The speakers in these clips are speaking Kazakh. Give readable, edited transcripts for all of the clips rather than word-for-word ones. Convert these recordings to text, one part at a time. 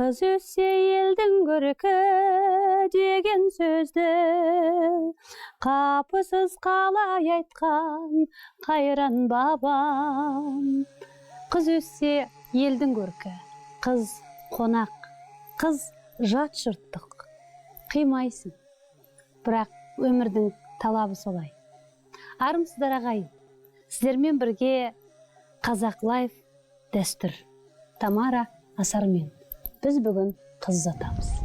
Қыз өссе елдің көркі деген сөзді қапысыз қалай айтқан қайран бабам. Қыз өссе елдің көркі, қыз қонақ, қыз жат жұрттық. Қимайсың, бірақ өмірдің талабы солай. Армысыздар, ағайын! Сіздермен бірге Қазақ Лайф дәстүр. Тамара Асармен. Біз бүгін қыз ұзатамыз.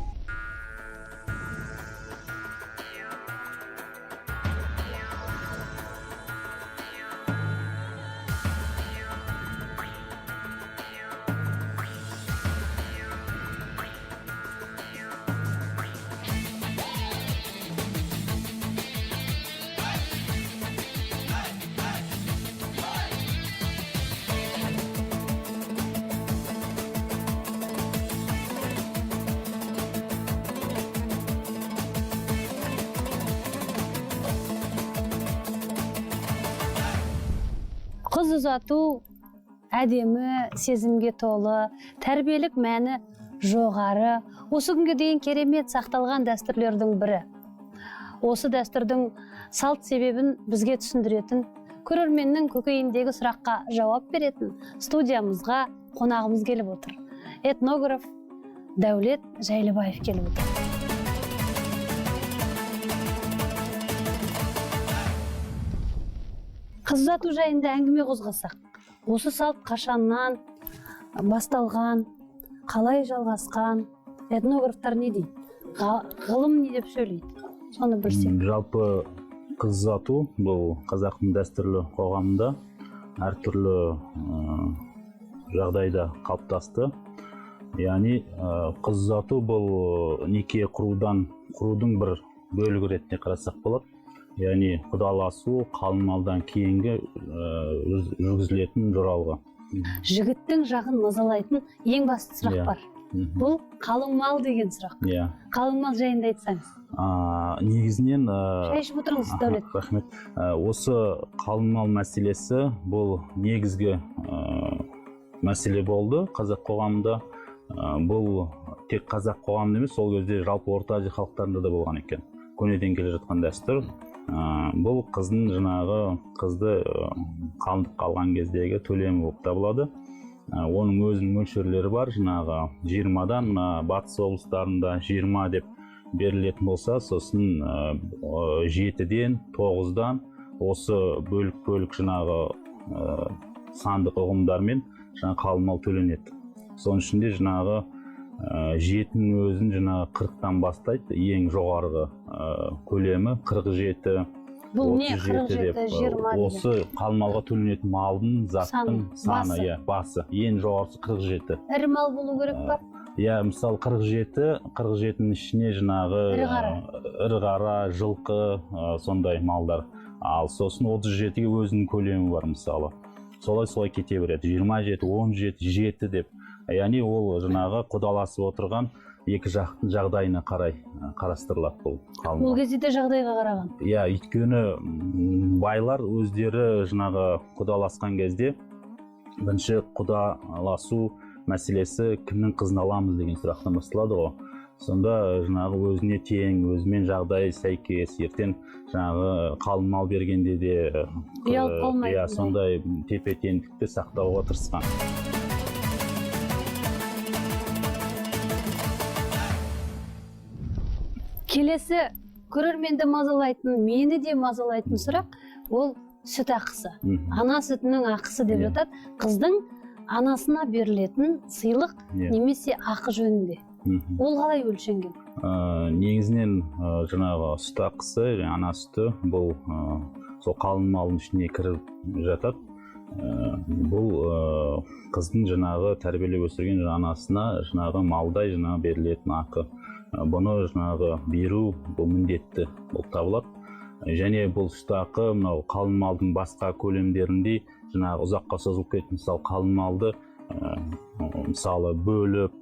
Қыз ұзату әдемі, сезімге толы, тәрбиелік мәні жоғары, осы күнге дейін керемет сақталған дәстүрлердің бірі. Осы дәстүрдің салт себебін бізге түсіндіретін, көрерменнің көкейіндегі сұраққа жауап беретін студиямызға қонағымыз келіп отыр. Этнограф Дәулет Жайлыбаев келіп отыр. Қыз ұзату жайында әңгіме қозғасақ, осы салт қашаннан басталған, қалай жалғасқан, этнографтар не дейді, ғылым не деп сөйлейді, соны білсек. Жалпы қыз ұзату бұл қазақтың дәстүрлі қоғамында әртүрлі жағдайда қалыптасты. Яғни қыз ұзату бұл неке құрудың бір бөлігі ретінде қарасақ болады. Яғни құдаласу, қалың малдан кейінгі жүргізілетін жоралғы. Жігіттің жағын мазалайтын ең басты сұрақ бар. Бұл қалың мал деген сұрақ. Қалың мал жайында айтсаңыз. Негізінен, Шай ішіп отырыңыз, Дәулет. Рахмет. Осы қалың мал мәселесі бұл негізгі мәселе болды қазақ қоғамында. Бұл тек қазақ қоғамында емес, сол кезде жалпы Орта Азия халықтарында да болған екен. Көнеден келе жатқан дәстүр. Бұл қыздың жаңағы қызды қалыңдыққа алған кездегі төлемі болып табылады. Оның өзінің мөлшерлері бар, жаңағы 20-дан, мына батыс облыстарында 20 деп берілетін болса, сосын 7-ден, 9-дан осы бөлік-бөлік жаңағы сандық ұғымдармен жаңа қалың мал төленеді. Соның ішінде жаңағы жетінің өзін жаңағы 40-тан бастайды, ең жоғарғы көлемі 47, Бұл не, 37 деп, 47, 20 деген? Осы қалың малға төленетін малдың, заттың Саны, саны, басы. иә, басы. Ең жоғарғысы 47. Ірі мал болу керек па? Иә, мысалы 47, 47-нің ішіне жаңағы, Ірі қара. Ірі қара, жылқы, сондай малдар. Ал сосын 37-ге өзінің көлемі бар мысалы. Солай-солай кете береді. 27, 17, 7 деп. Яғни ол жаңағы құдаласып отырған екі жақтың жағдайына қарай қарастырылады бұл қалың Ол мал. кезде де жағдайға қараған. Иә, өйткені байлар өздері жаңағы құдаласқан кезде бірінші құдаласу мәселесі кімнің қызын аламыз деген сұрақтан басталады ғой. Сонда жаңағы өзіне тең, өзімен жағдайы сәйкес, ертең жаңағы қалың мал бергенде де, Ұялып қалмайтындай. Иә, сондай тепе-теңдікті сақтауға тырысқан. Келесі көрерменді мазалайтын, мені де мазалайтын сұрақ ол сүт ақысы. Ана сүтінің ақысы деп жатады. Қыздың анасына берілетін сыйлық немесе ақы жөнінде. Ол қалай өлшенген? Негізінен, жаңағы сүт ақысы, және ана сүті бұл сол қалың малдың ішіне кіріп жатады. Бұл қыздың жаңағы тәрбиелеп өсірген анасына жаңағы малдай жаңағы берілетін ақы. Бұны жаңағы беру бұл міндетті болып табылады. Және бұл сүт ақы мынау қалың малдың басқа көлемдеріндей жаңағы ұзаққа созылып кетті. Мысалы, қалың малды мысалы бөліп,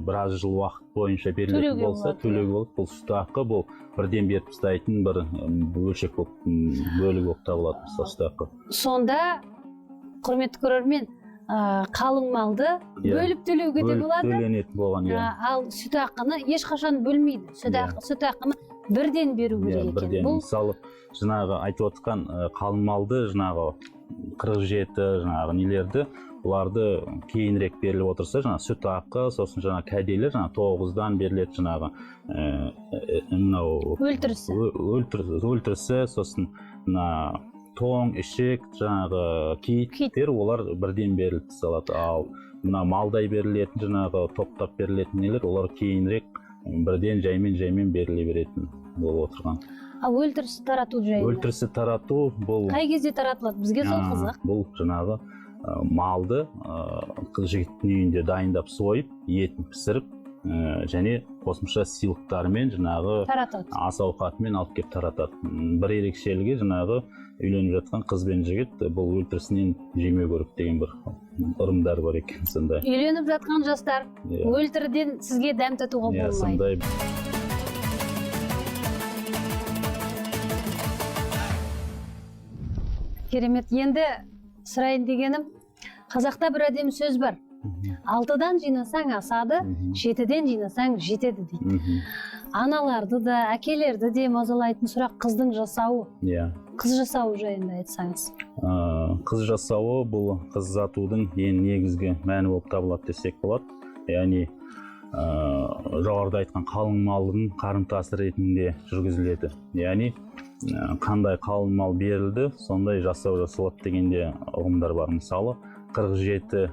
біраз жыл уақыт бойынша берілетін Төлеуге болса, болады, иә. төлеуге болады. Бұл сүт ақы бұл бірден беріп тастайтын бір бөлшек болып, бөлігі болып табылады, мысалы, сүт ақы. Сонда, құрметті көрермен, Қалың малды бөліп төлеуге де болады. Төленетін болған, иә. Ал сүт ақыны ешқашан бөлмейді. Сүт ақыны бірден беру керек екен. Бірден. Бұл Мысалы, жаңағы айтып отқан қалың малды, жаңағы 47 жаңағы нелерді, бұларды кейінірек беріліп отырса, жаңа сүт ақы, сосын жаңа кәделер, жаңа 9-дан беріледі, жаңағы мынау өлтірісі. Өлтірісі, сосын мына тоң, ішек, жаңағы киіттер, олар бірден беріліп тасталады. Ал мына малдай берілетін, жаңағы топтап берілетін нелер, олар кейінірек бірден жаймен-жаймен беріле беретін болып отырған. Ал өлтірісі тарату жайында? Өлтірісі тарату бұл қай кезде таратылады? Бізге сол қызық. Бұл жаңағы малды қыз жігіттің үйінде дайындап сойып, етін пісіріп, және қосымша сыйлықтармен, жаңағы таратады, ас ауқатымен алып келіп таратады. Бір ерекшелігі, жаңағы үйленіп жатқан қыз бен жігіт бұл өлтірісінен жемеу керек деген бір ырымдар бар екен сондай. Үйленіп жатқан жастар, өлтірден сізге дәм татуға болмайды. Сондай. Керемет. Енді сұрайын дегенім, қазақта бір әдемі сөз бар. 6-дан жинасаң асады, 7-ден жинасаң жетеді дейді. Аналарды да, әкелерді де мазалайтын сұрақ қыздың жасауы. Қыз жасауы жайында айтсаңыз. Қыз жасауы бұл қыз ұзатудың ең негізгі мәні болып табылады десек болады. Яғни, жоғарыда айтқан қалың малдың қарымтасы ретінде жүргізіледі. Яғни, қандай қалың мал берілді, сондай жасау жасалады дегенде ұғымдар бар. Мысалы, 47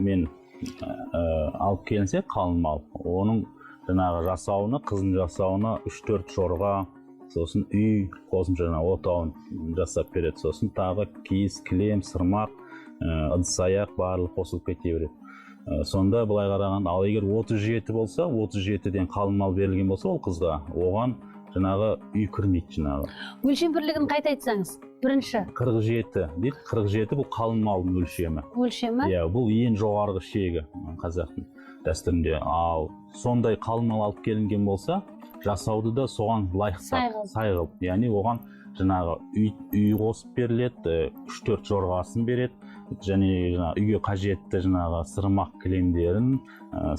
мен алып келінсе қалың мал, оның жаңағы жасауына, қыздың жасауына 3-4 жорға, сосын үй, қосымша жаңағы отауын жасап береді, сосын тағы киіз, кілем, сырмақ, ыдыс аяқ барлығы қосылып кете береді. Сонда былай қарағанда, ал егер 37 болса, 37-ден қалың мал берілген болса ол қызға, оған жаңағы үй кірмейді жаңағы. Өлшем бірлігін қайта айтсаңыз, бірінші. 47 дейді. 47 бұл қалың малдың өлшемі. Өлшемі? Иә, бұл ең жоғарғы шегі қазақтың дәстүрінде. Ал сондай қалың мал алып келінген болса, жасауды да соған лайықтап, Сай қылып. сай қылып. Яғни оған жаңағы үй қосып беріледі, 3-4 жорғасын береді, және жаңағы үйге қажетті жаңағы сырмақ кілемдерін,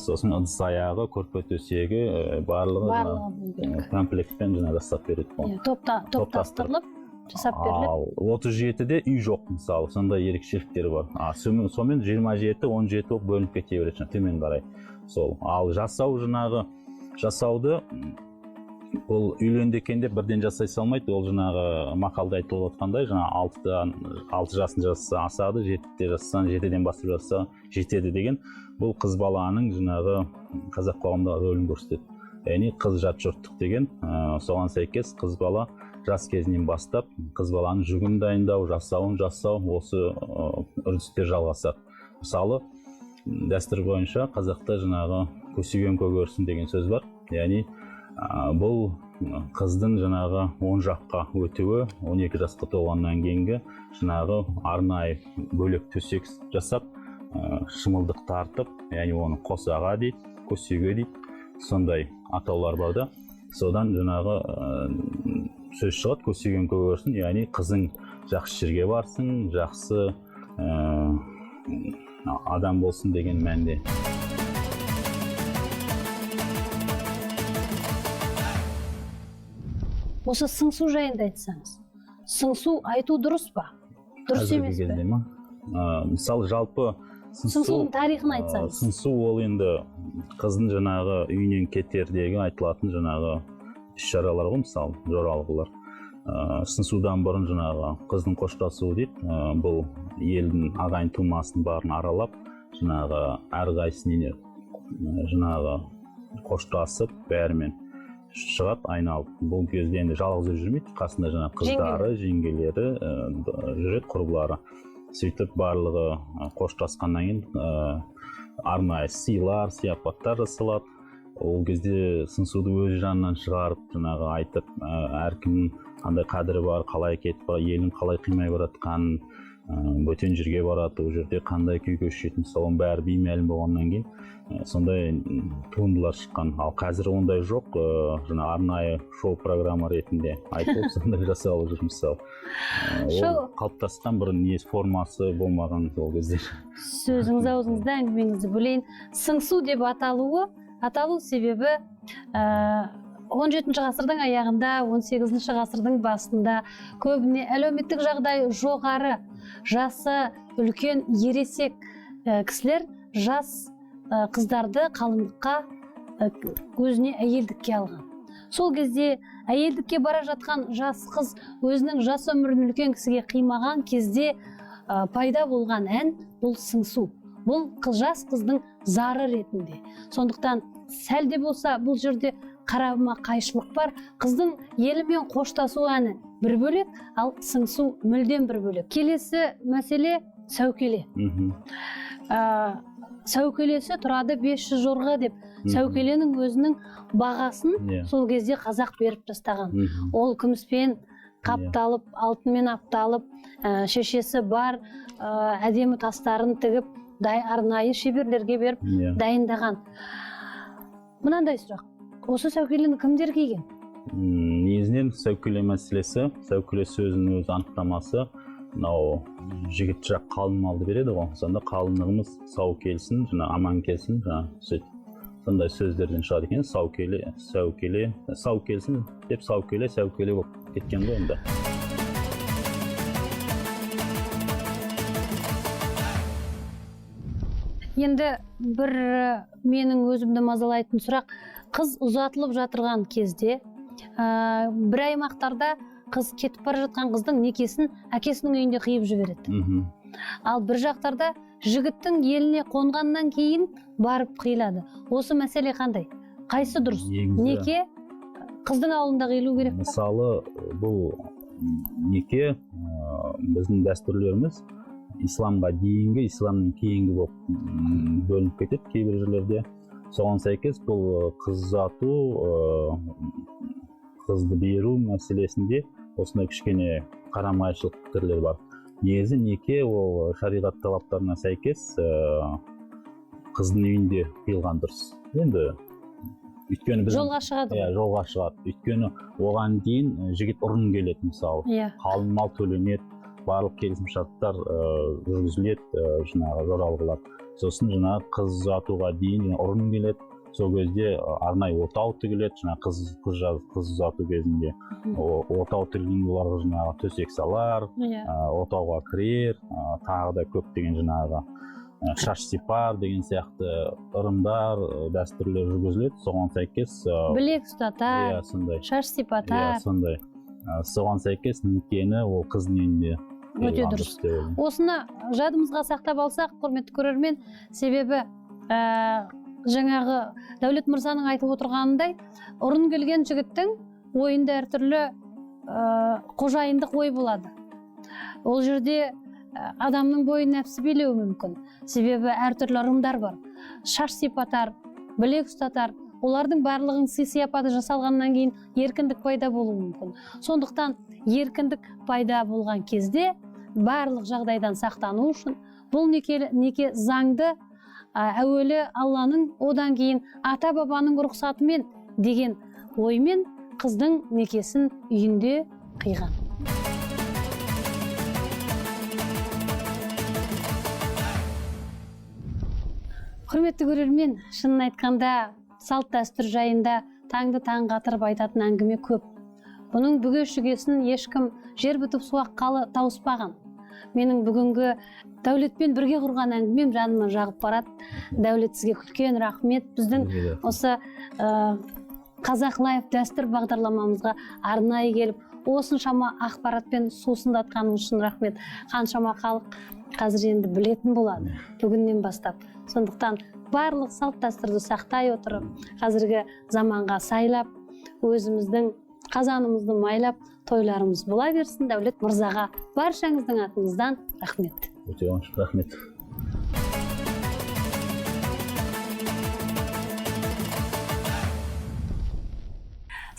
сосын ыдыс аяғы, көрпе төсегі, барлығы Барлығы жаңағы, болу керек. комплектпен жаңағы жасап береді бұны. Иә, топтастырылып, жасап беріледі. Ал 37-де үй жоқ, мысалы, сондай ерекшеліктері бар. Сонымен 27, 17 болып бөлініп кете береді жаңа төмен қарай. Сол. Ал жасау жаңағы, жасауды ол үйленді екен деп бірден жасай салмайды. Ол жаңағы мақалда айтылып отқандай, жаңа 6 жасын жасаса асады, 7-де жасасаң, 7-ден басып жасаса жетеді деген. Бұл қыз баланың жаңағы қазақ қоғамындағы рөлін көрсетеді. Яғни қыз жат жұрттық деген, соған сәйкес қыз бала жас кезінен бастап қыз баланың жүгін дайындау, жасауын жасау, осы үрдістер жалғасады. Мысалы, дәстүр бойынша қазақта жаңағы көсеген көгерсін деген сөз бар. Яғни, бұл қыздың жаңағы оң жаққа өтуі, 12 жасқа толғаннан кейінгі жаңағы арнайы бөлек төсек жасап, шымылдық тартып, яғни оны қосаға дейді, көсеге дейді, сондай атаулар бар да. Содан жаңағы сөз шығады, көсеген көгерсін, яғни қызың жақсы жерге барсын, жақсы адам болсын деген мәнде. Осы сыңсу жайында айтсаңыз. Сыңсу айту дұрыс па? Дұрыс Қазіргі емес пе? кезде ма? Мысалы, жалпы Сыңсудың тарихын айтсаңыз. Сыңсу ол енді қыздың жаңағы үйінен кетердегі айтылатын жаңағы іс-шаралар ғой, мысалы, жоралғылар. Сыңсудан бұрын жаңағы қыздың қоштасуы дейді. Бұл елдің ағайын тумасын барын аралап, жаңағы әрқайсысына жаңағы қоштасып бәрімен шығады айналып. Бұл кезде енді жалғыз өзі жүрмейді, қасында жаңағы қыздары, жеңгелері жүреді, құрбылары. Сөйтіп барлығы қоштасқаннан кейін арнайы сыйлар, сияпаттар жасалады. Ол кезде сыңсуды өз жанынан шығарып, жаңағы айтып, әркімнің қандай қадірі бар, қалай кетіп бара, елін қалай қимай баратқанын, Бөтен жерге барады, ол жерде қандай күй кешетіні, соның бәрі беймәлім болғаннан кейін сондай туындылар шыққан. Ал қазір ондай жоқ, жаңа арнайы шоу программа ретінде айтылып сондай жасалып жүр мысалы. Ол қалыптасқан бір не формасы болмаған ол кезде. Сөзіңіз аузыңызда, әңгімеңізді бөлейін. Сыңсу деп аталу себебі 17 ғасырдың аяғында, 18 ғасырдың басында көбіне әлеуметтік жағдай жоғары, жасы үлкен ересек кісілер жас қыздарды қалыңдыққа, өзіне әйелдікке алған. Сол кезде әйелдікке бара жатқан жас қыз өзінің жас өмірін үлкен кісіге қимаған кезде пайда болған ән бұл сыңсу. Бұл жас қыздың зары ретінде. Сондықтан сәл де болса бұл жерде қарама қайшылық бар. Қыздың елімен қоштасу әні бір бөлек, ал сыңсу мүлдем бір бөлек. Келесі мәселе сәукеле. Сәукелесі тұрады 500 жорға деп. Сәукеленің өзінің бағасын сол кезде қазақ беріп тастаған. Ол күміспен қапталып, алтынмен апталып, шешесі бар, әдемі тастарын тігіп, арнайы шеберлерге беріп дайындаған. Мынандай сұрақ. Осы сәукелені кімдер киген? Негізінен сәукеле мәселесі, сәукеле сөзінің өз анықтамасы, мынау жігіт жақ қалың малды береді ғой, сонда қалыңдығымыз сау келсін, жаңа аман келсін, жаңа сөйтіп сондай сөздерден шығады екен. Сау келе, сәукеле, сау келсін деп сау келе, сәукеле болып кеткен ғой енді. Енді бір менің өзімді мазалайтын сұрақ, қыз ұзатылып жатырған кезде, бір аймақтарда қыз кетіп бара жатқан қыздың некесін әкесінің үйінде қиып жібереді. Ал бір жақтарда жігіттің еліне қонғаннан кейін барып қиылады. Осы мәселе қандай? Қайсы дұрыс? Неке қыздың ауылында қиылу керек пе? Мысалы, бұл неке біздің дәстүрлеріміз исламға дейінгі, исламнан кейінгі болып бөлініп кетеді кейбір жерлерде. Соған сәйкес бұл қыз ұзату, қызды беру мәселесінде осындай кішкене қарама-қайшылық пікірлер бар. Негізі неке ол шариғат талаптарына сәйкес қыздың үйінде қиылған дұрыс. Енді өйткені біз жолға шығады. Иә, жолға шығады. Өйткені оған дейін жігіт ұрын келеді мысалы. Қалың мал төленеді, барлық келісімшарттар жүргізіледі, жаңағы жоралғылар. Сосын жаңағы қыз ұзатуға дейін ұрын келеді. Сол кезде арнайы отау тігіледі, жаңағы қыз ұзату кезінде. Отау тігілген оларға жаңағы төсек салар, отауға кірер, тағы да көптеген жаңағы шаш сипар деген сияқты ырымдар, дәстүрлер жүргізіледі. Соған сәйкес білек ұстатар, шаш сипатар. Сондай. Соған сәйкес некені ол қыздың үйінде өте дұрыс. Осыны жадымызға сақтап алсақ, құрметті көрермен, себебі жаңағы Дәулет мырзаның айтып отырғанындай, ұрын келген жігіттің ойында әртүрлі қожайындық ой болады. Ол жерде адамның бойын нәпсі билеуі мүмкін. Себебі әртүрлі ырымдар бар. Шаш сипатар, білек ұстатар, олардың барлығын сый-сияпаты жасалғаннан кейін еркіндік пайда болуы мүмкін. Сондықтан еркіндік пайда болған кезде барлық жағдайдан сақтану үшін бұл неке заңды әуелі Алланың, одан кейін ата-бабаның рұқсатымен деген оймен қыздың некесін үйінде қиған. Құрметті көрермен, шынын айтқанда салт дәстүр жайында таңды таң қатырып айтатын әңгіме көп. Бұның бүге шүгесін ешкім жер бітіп су аққалы тауыспаған. Менің бүгінгі Дәулетпен бірге құрған әңгімем жаныма жағып барады. Дәулет, сізге үлкен рахмет. Біздің осы Қазақ Лайф дәстүр бағдарламамызға арнайы келіп, осыншама ақпаратпен сусындатқаныңыз үшін рахмет. Қаншама халық қазір енді білетін болады бүгіннен бастап. Сондықтан барлық салт дәстүрді сақтай отырып, қазіргі заманға сайлап, өзіміздің қазанымызды майлап, тойларымыз бола берсін. Дәулет мырзаға баршаңыздың атыңыздан рахмет. Өте қуанышты, рахмет.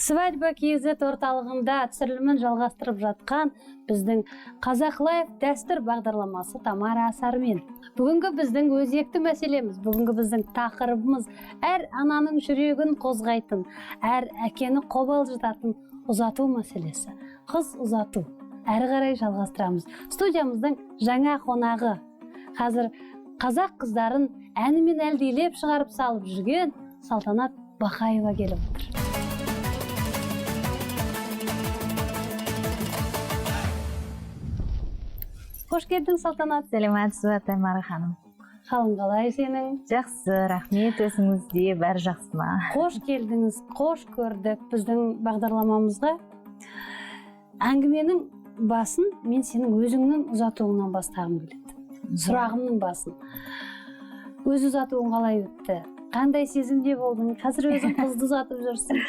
Свадьба KZ орталығында түсірілімін жалғастырып жатқан біздің Қазақ Life дәстүр бағдарламасы Тамара Асармен. Бүгінгі біздің өзекті мәселеміз, бүгінгі біздің тақырыбымыз әр ананың жүрегін қозғайтын, әр әкені қобалжытатын ұзату мәселесі. Қыз ұзату. Әрі қарай жалғастырамыз. Студиямыздың жаңа қонағы қазір қазақ қыздарын әнімен әлдилеп шығарып салып жүрген Салтанат Бақаева келіп отыр. Қош келдің, Салтанат. Сәлеметсіз бе, Тамара ханым? Қалың қалай сенің? Жақсы, рахмет. Өзіңізде бәрі жақсы ма? Қош келдіңіз, қош көрдік біздің бағдарламамызға. Әңгіменің басын мен сенің өзіңнің ұзатуыңнан бастағым келеді. Сұрағымның басын. Өз ұзатуың қалай өтті? Қандай сезімде болдың? Қазір өзің қызды ұзатып жүрсің.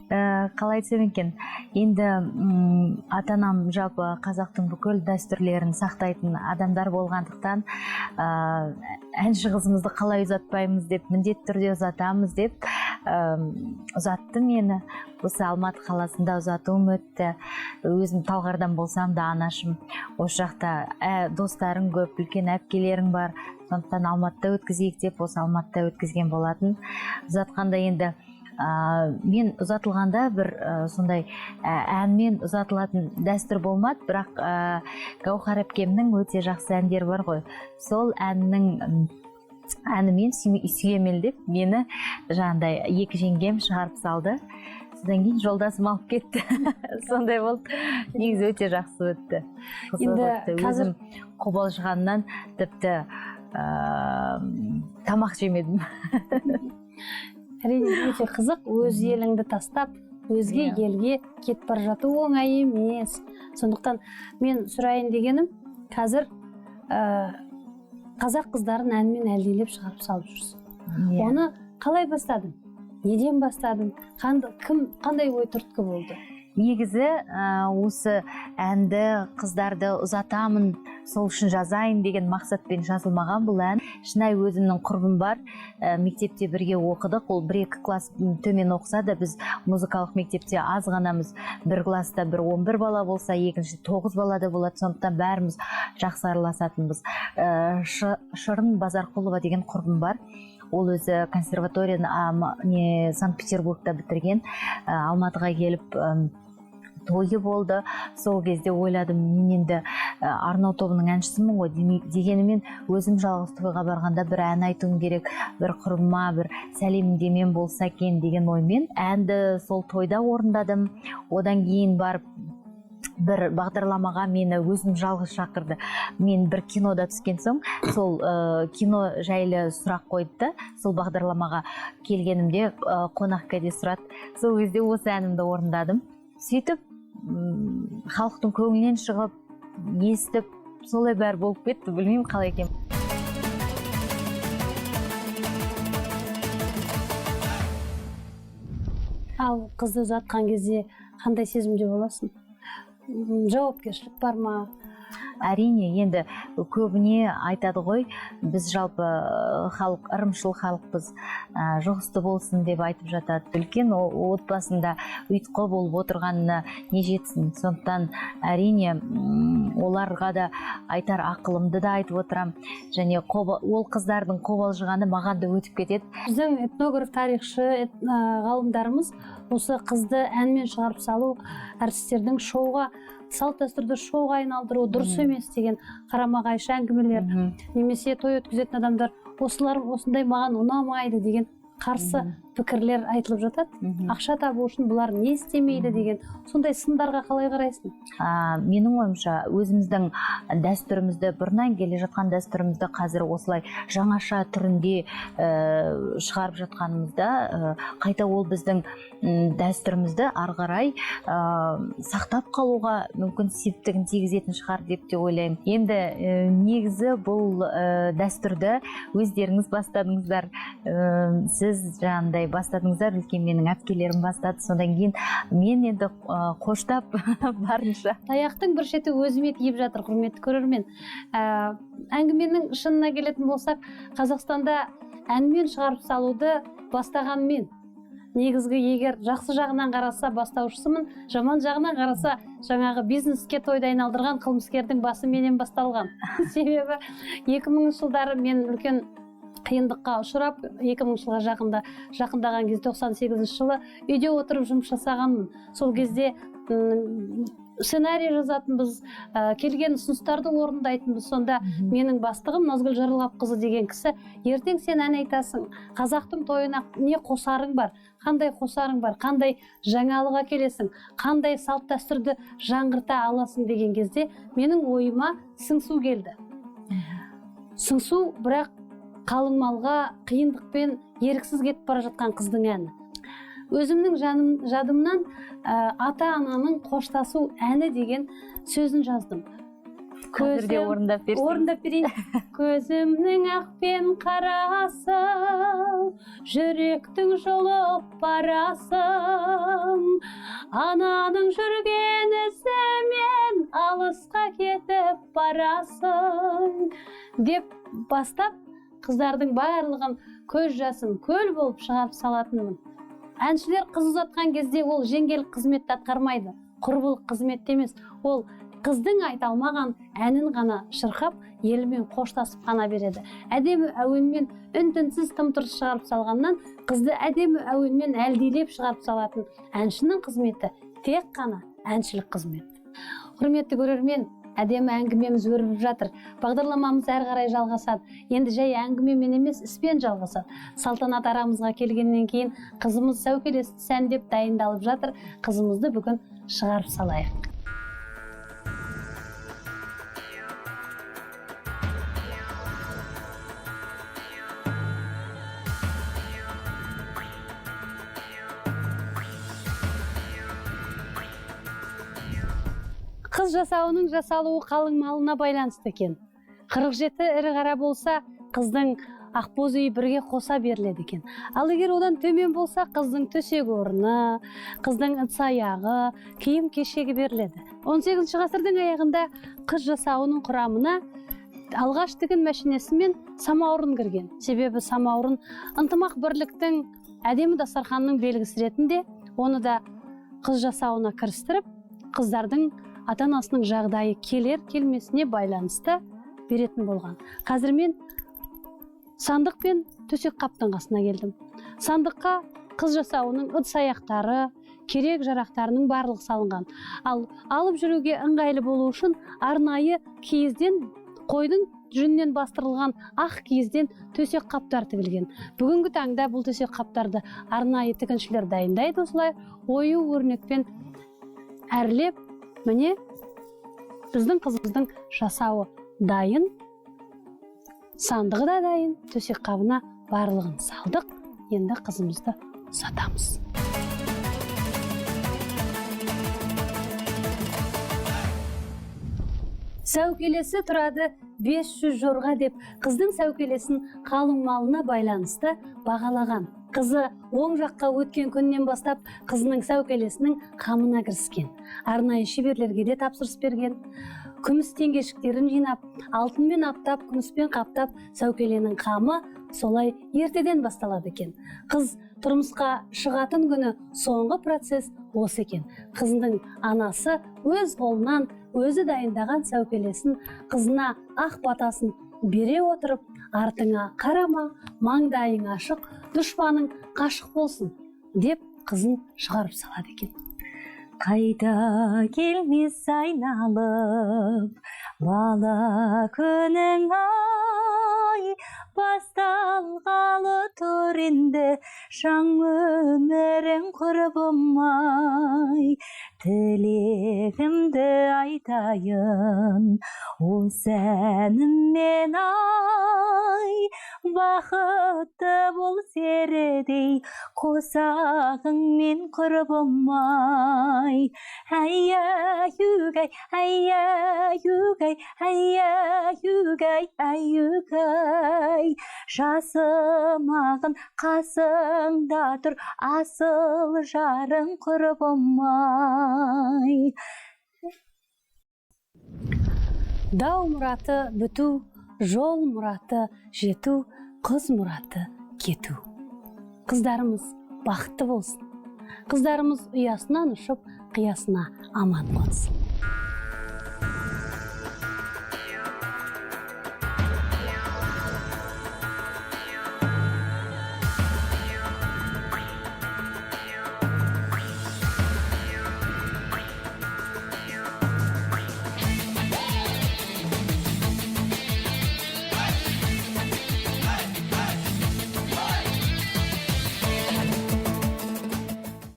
Қалай айтсам екен? Енді ата-анам жалпы қазақтың бүкіл дәстүрлерін сақтайтын адамдар болғандықтан, әнші қызымызды қалай ұзатпаймыз деп, міндетті түрде ұзатамыз деп ұзатты мені. Осы Алматы қаласында ұзатуым өтті. Өзім Талғардан болсам да, анашым осы жақта достарың көп, үлкен әпкелерің бар, сондықтан Алматыда өткізейік деп осы Алматыда өткізген болатын. Ұзатқанда енді мен ұзатылғанда бір сондай әнмен ұзатылатын дәстүр болмады, бірақ Гауһар әпкемнің өте жақсы әндері бар ғой. Сол әннің әнімен сүйемелдеп мені жаңағыдай екі жеңгем шығарып салды. Содан кейін жолдасым алып кетті. Сондай болды. Негізі өте жақсы өтті. Енді қазір өзім қобалжығаннан тіпті тамақ жемедім. Әрине, өте қызық. Өз еліңді тастап, өзге елге кетіп бара жату оңай емес. Сондықтан мен сұрайын дегенім, қазір қазақ қыздарын әнмен әлдилеп шығарып салып жүрсің. Оны қалай бастадың? Неден бастадың? Қандай ой түрткі болды? Негізі осы әнді қыздарды ұзатамын, сол үшін жазайын деген мақсатпен жазылмаған бұл ән. Шынайы өзімнің құрбым бар, мектепте бірге оқыдық. Ол 1-2 класс төмен оқыса да, біз музыкалық мектепте аз ғанамыз. Бір класста бір 11 бала болса, екінші 9 бала да болады. Сондықтан бәріміз жақсы араласатынбыз. Шырын Базарқұлова деген құрбым бар. Ол өзі консерваторияны Санкт-Петербургта бітірген. Алматыға келіп тойы болды. Сол кезде ойладым, мен енді арнау тобының әншісімін ғой, дегенімен өзім жалғыз тойға барғанда бір ән айтуым керек, бір құрбыма бір сәлемдемем болса екен деген оймен әнді сол тойда орындадым. Одан кейін барып бір бағдарламаға мені өзім жалғыз шақырды. Мен бір кинода түскен соң, сол кино жайлы сұрақ қойды да, сол бағдарламаға келгенімде қонақ кәде сұрады. Сол кезде осы әнімді орындадым. Сөйтіп халықтың көңілінен шығып, естіп, солай бәрі болып кетті. Білмеймін қалай екен. Ал қызды ұзатқан кезде қандай сезімде боласың? Жауапкершілік бар ма? Әрине, енді көбіне айтады ғой, біз жалпы халық, ырымшыл халықпыз, жұғысты болсын деп айтып жатады. Үлкен отбасында ұйытқы болып отырғанына не жетсін. Сондықтан әрине, оларға да айтар ақылымды да айтып отырам. Және ол қыздардың қобалжығаны маған да өтіп кетеді. Біздің этнограф, тарихшы, ғалымдарымыз осы қызды әнмен шығарып салу, әртістердің шоуға, салт дәстүрді шоуға айналдыру дұрыс емес деген қарама-қайшы әңгімелер, немесе той өткізетін адамдар осылар осындай маған ұнамайды деген қарсы пікірлер айтылып жатады. Ақша табу үшін бұлар не істемейді деген сондай сындарға қалай қарайсың? Менің ойымша, өзіміздің дәстүрімізді, бұрыннан келе жатқан дәстүрімізді қазір осылай жаңаша түрінде шығарып жатқанымызда, қайта ол біздің дәстүрімізді ары қарай сақтап қалуға мүмкін септігін тигізетін шығар деп те ойлаймын. Енді негізі бұл дәстүрді өздеріңіз бастадыңыздар. Сіз жаңағындай бастадыңыздар, үлкен менің әпкелерім бастады. Содан кейін мен енді қоштап барынша. Таяқтың бір шеті өзіме тиіп жатыр, құрметті көрермен. Әңгіменің шынына келетін болсақ, Қазақстанда әнмен шығарып салуды бастаған мен. Негізгі, егер жақсы жағынан қараса, бастаушысымын, жаман жағынан қараса, жаңағы бизнеске тойды айналдырған қылмыскердің басы менен басталған. Себебі 2000 жылдары мен үлкен қиындыққа ұшырап, 2000 жылға жақындаған кезде, 98 жылы үйде отырып жұмыс жасағанмын. Сол кезде сценарий жазатынбыз, келген ұсыныстарды орындайтынбыз. Сонда менің бастығым Назгүл Жарылғапқызы деген кісі, ертең сен ән айтасың, қазақтың тойына не қосарың бар, қандай қосарың бар, қандай жаңалық әкелесің, қандай салт дәстүрді жаңғырта аласың деген кезде менің ойыма сыңсу келді. Сыңсу, бірақ қалың малға қиындықпен еріксіз кетіп бара жатқан қыздың әні. Өзімнің жадымнан ата-ананың қоштасу әні деген сөзін жаздым. Қазір де орындап берсең. Орындап берейін. Көзімнің ақ пен қарасы, жүректің жұлып барасың, ананың жүрген ізімен алысқа кетіп барасың деп бастап, қыздардың барлығын көз жасын көл болып шығарып салатынмын. Әншілер қыз ұзатқан кезде ол жеңгелік қызметті атқармайды, құрбылық қызметті емес, ол қыздың айта алмаған әнін ғана шырқап, елімен қоштасып қана береді. Әдемі әуенмен үн-түнсіз тым-тырыс шығарып салғаннан, қызды әдемі әуенмен әлдилеп шығарып салатын әншінің қызметі тек қана әншілік қызмет. Құрметті көрермен, әдемі әңгімеміз өрбіп жатыр. Бағдарламамыз әрі қарай жалғасады. Енді жай әңгімемен емес, іспен жалғасады. Салтанат арамызға келгеннен кейін қызымыз сәукелесін сәндеп дайындалып жатыр. Қызымызды бүгін шығарып салайық. Қыз жасауының жасалуы қалың малына байланысты екен. 47 ірі қара болса, қыздың ақбоз үйі бірге қоса беріледі екен. Ал егер одан төмен болса, қыздың төсек орны, қыздың ыдыс аяғы, киім кешегі беріледі. 18 ғасырдың аяғында қыз жасауының құрамына алғаш тігін мәшинесі мен самаурын кірген. Себебі самаурын ынтымақ бірліктің, әдемі дастарханның белгісі ретінде оны да қыз жасауына кірістіріп, қыздардың ата-анасының жағдайы келер келмесіне байланысты беретін болған. Қазір мен сандық пен төсек қаптың қасына келдім. Сандыққа қыз жасауының ыдыс аяқтары, керек жарақтарының барлығы салынған. Ал алып жүруге ыңғайлы болу үшін арнайы киізден, қойдың жүнінен бастырылған ақ киізден төсек қаптар тігілген. Бүгінгі таңда бұл төсек қаптарды арнайы тігіншілер дайындайды, осылай ою өрнекпен әрлеп. Міне, біздің қызымыздың жасауы дайын, сандығы да дайын, төсек қабына барлығын салдық. Енді қызымызды сатамыз. Сәукелесі тұрады 500 жорға деп қыздың сәукелесін қалың малына байланысты бағалаған. Қызы оң жаққа өткен күннен бастап қызының сәукелесінің қамына кіріскен. Арнайы шеберлерге де тапсырыс берген. Күміс теңгешіктерін жинап, алтынмен аптап, күміспен қаптап, сәукеленің қамы солай ертеден басталады екен. Қыз тұрмысқа шығатын күні соңғы процесс осы екен. Қызының анасы өз қолынан өзі дайындаған сәукелесін қызына ақ батасын бере отырып, артыңа қарама, маңдайың ашық, дұшпаның қашық болсын деп қызын шығарып салады екен. Қайта келмес айналып, бала күнің ай, басталғалы тұр енді, жаң өмірің құрбым ай. Тілегімді айтайын, осы әніммен ай, бақытты бол серідей, қосағыңмен құрбым ай. Әй-әй-үгәй, әй-әй-үгәй, әй-әй-үгәй, әй-үгәй. Жасымағын қасыңда тұр, асыл жарың құрбым ай. Дау мұраты біту, жол мұраты жету, қыз мұраты кету. Қыздарымыз Бақытты болсын. Қыздарымыз ұясынан ұшып, қиясына аман қонсын.